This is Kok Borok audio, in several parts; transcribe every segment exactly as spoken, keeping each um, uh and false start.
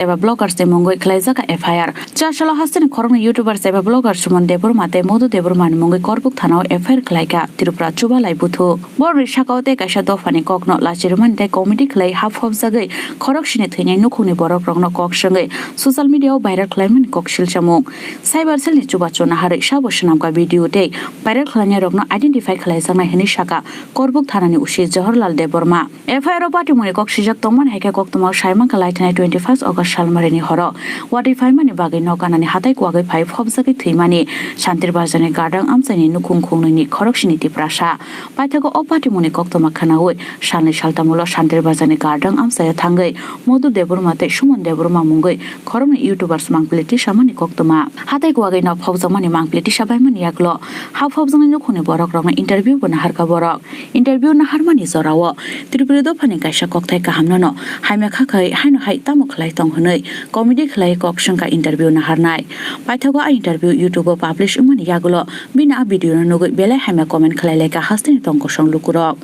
eba bloggers ni mungwi khwlaijak F I R. Chasalo hasteni khoroknwi YouTubers eba bloggers Suman Debbarma tei Madhu Debbarma ni mungwi Korbuk thanao F I R khwlaikha Tripura Chubalai Buthu. Borokni sakao tei kaisa dophani kokno lachi rwmani tei comedy khwlai ha phobjagwi khoroksini thwinai nukhungni borokrokno kok swngwi social media o viral khwlaimani kok silchamung. Cyber cell ni chubachu naharwi sabo swnamkha video tei viral khwlainairokno identify khwlaijaknai hwnwi sakha Korbuk thanani O C Johorlal Debbarma. F I R o patimungni kok swijak tongmani hai khe koktwmao sai mankha laithani twenty first August salmarini horo watwi phaimani bagwi nok anani hatai kuwagwi phai phobjagwi thwimani Santir Bazarni Gardang amchaini nukhung khungnwini khoroksini Tiprasa. Paithago o patimungni koktwma khwnaui salnwi saltamulo Santir Bazarni Gardang amchaio thangwi Madhu Debbarma tei Suman Debbarma mungwi khoroknwi YouTubers mangpili tisamani koktwma. Hatai kuwagwi nok phobjakmani mangpili tisa baimani yagulo ha phobjaknai nukhungni borokrokno interview bo naharkha borok. Interview naharmani jorao Tripuri dophani kaisa kokthai kahamnono hamya kha khai haino hai tamo khwlai tong hwnwi comedy khwlai kok swngkha interview naharnai. Paithago a interview YouTube o publish wngmani yagulo bini a video no nugwi belai hamya comment khwlai laikha hasteni tong kosong lukurok.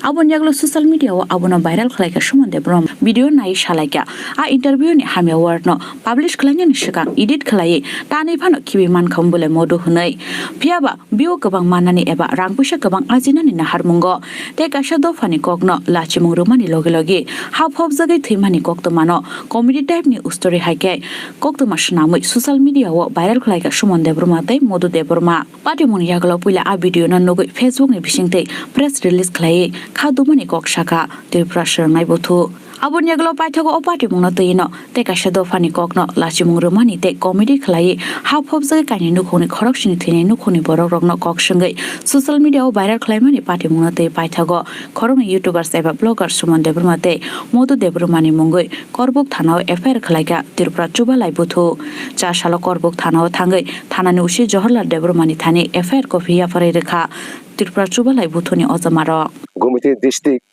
Aboni yagulo social media o abono viral khwlaikha Suman Debbarma video nai salaikha. A interview ni hamya word no publish khwlainani swkang edit khwlaiwi tanwi phano khibi mankha bole Madhu hwnwi. Phiyaba view kwbang mannani eba rang puisa kwbang ajinani naharmungo tei kaisa dophani kokno lachimung rwmani logi logi ha phobjagwi thwimani koktwmano comedy type ni ustori hai khe koktwma swnamwi social media o viral khwlaikha Suman Debbarma tei Madhu Debbarma. Patimungni yagulo puila a video no nugwi Facebook ni bisingtwi press release khwlaiwi kha dumani kok sakha Tripura swrwngnai buthu. Aboni yagulo paithago o patimungno twi no tei kaisa dophani kokno lachimung rwmani tei comedy khwlaiwi ha phobjagwi kainwi nukhungni khoroksini thwinai nukhungni borokrokno kok swngwi social media o viral khwlaimani patimungno twi paithago khoroknwi YouTubers eba bloggers Suman Debbarma tei Madhu Debbarmani mungwi Korbuk thanao F I R khwlaikha Tripura Chubalai Buthu. Chasalo Korbuk thanao thangwi thanani O C Johorlal Debbarmani thani F I R copy yapharwi rwkha Tripura Chubalai Buthuni ojamarok. Gomiti district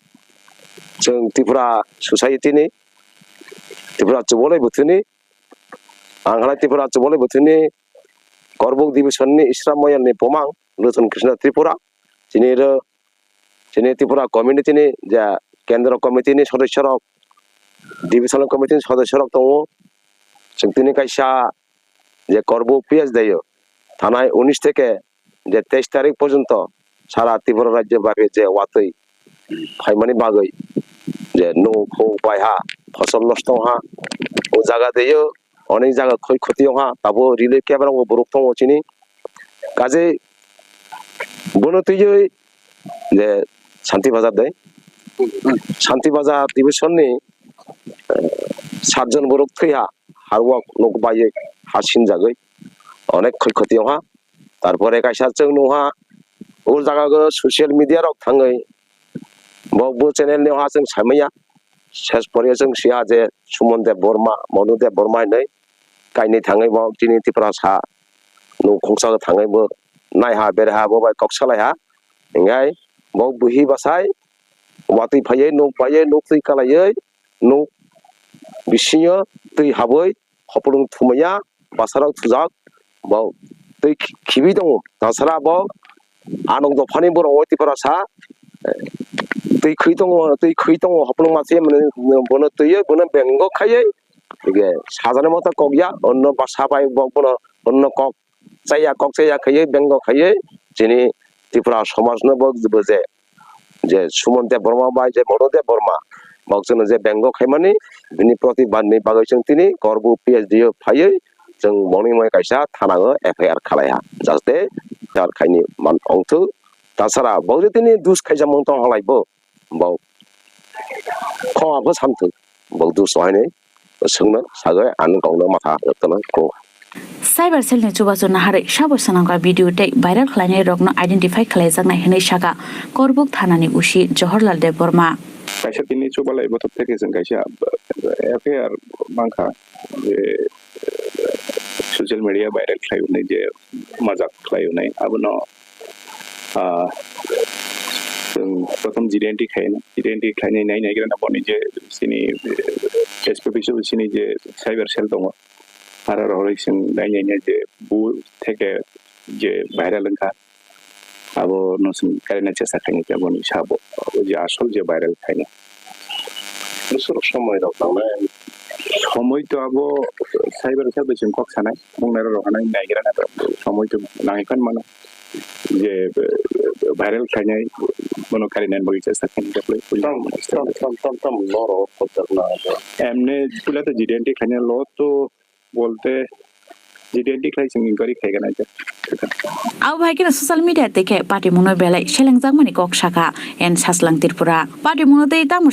chwng Tripura society ni, Tripura Chubalai Buthuni, ang halai Tripura Chubalai Buthuni Korbuk division ni Isra Moyol ni bumang Luthun Krishna Tripura, chini ro, chini Tripura community ni je kendro committee ni sodosyo rok, divisional committee ni sodosyo rok tongo. Chwng tini kaisa je Korbuk P S D o thanai unis theke je teis tarik porjonto sara Tripura rajyo babe je watwi phaimani bagwi je nuk huk bai ha, phosol nosto wng ha, o jaga teiyo onek jaga khoi khoti wng ha, tabo relief camp rok bo borok tongo chini. Kaje bono twiwi je Santi Bazar dei, Santi Bazar division ni, eh, satjon borok thwi ha, harwak nuk bai ha sinjagwi onek khoi khoti wng ha. Tarpore kaisa chwng nung ha, o jaga o social media rok thangwi bo, bo channel ni ha chwng saimanya. Ses pore chwng siya je Suman Debbarma, Madhu Debbarma hinwi kainwi thangwi bo chini Tiprasa nung khungsa thangwi bo naiha berha bo bai kok salaiha. Hingai bo buhi bwsai watwi phaiwi nuk phaiwi nuk twi kalaiwi nuk bisingo twi habwi hopulung thumaya bwsarok thujak bo twi khibi tongo. Tasara bo anong dophani borok oi Tiprasa twi khwi tongo, twi khwi tongo hopulung masa bono twiwi bono bengo khaiwi sajani motha kokya onno bwsa bai bo bono onno kok chaya kok chaya khaiwi bengo khaiwi chini Tripura somajno bo je je Suman Debbarma bai je Madhu Debbarma bo chwngno je bengo khaimani bini protibad ni bagwi chwng tini Korbuk P S D o phaiwi chwng boni moi kaisa thana o F I R khalaiha, jaste F I R khaini man ongthok. Tasara bo je tini dus khaijakmung tong halai bo, bo khoma pho samthok, bo dus hainwi. Swngno sagwi ang kokno matha rwktwno kok. Cyber cell ni chubachu naharwi sabo swnamkha video tei viral khlainai rokno identify khlaijaknai hwnwi sakha Korbuk thanani O C Johorlal Debbarma. Kaisa tini chubalai bothop theke chwng kaisa F I R mankha je social media viral khlai hwnwi je majak khlai hwnwi abono ah, chwng prothom G D N T khaina, G D N T khlainai nai naigra na boni je chini, eh, S P office o chini je cyber cell tongo, aro rohorwi chwng nai nai nai je bu theke je viral wngkha, abo no chwng karina chesta khaina khe boni sabo, abo je asol je viral khaina. Bwswk somoi rok nangnai, Somoi to abo cyber cell bai chwng kok sanai, mung nai rok hanai nai gira na to somoi to nangwi phan mano je, eh, viral khainai bono karinani bagwi chesta khainai. Tam, tam, tam, tam, tam, loro kochak na. Emne pula to G D N T khainai lo to bolte G D N T khlai chwng inquiry khai gana. Abo hai kheno social media tei khe party mungno belai selengjak mani kok sakha N Sajlang Tripura. Party mungno tei tamo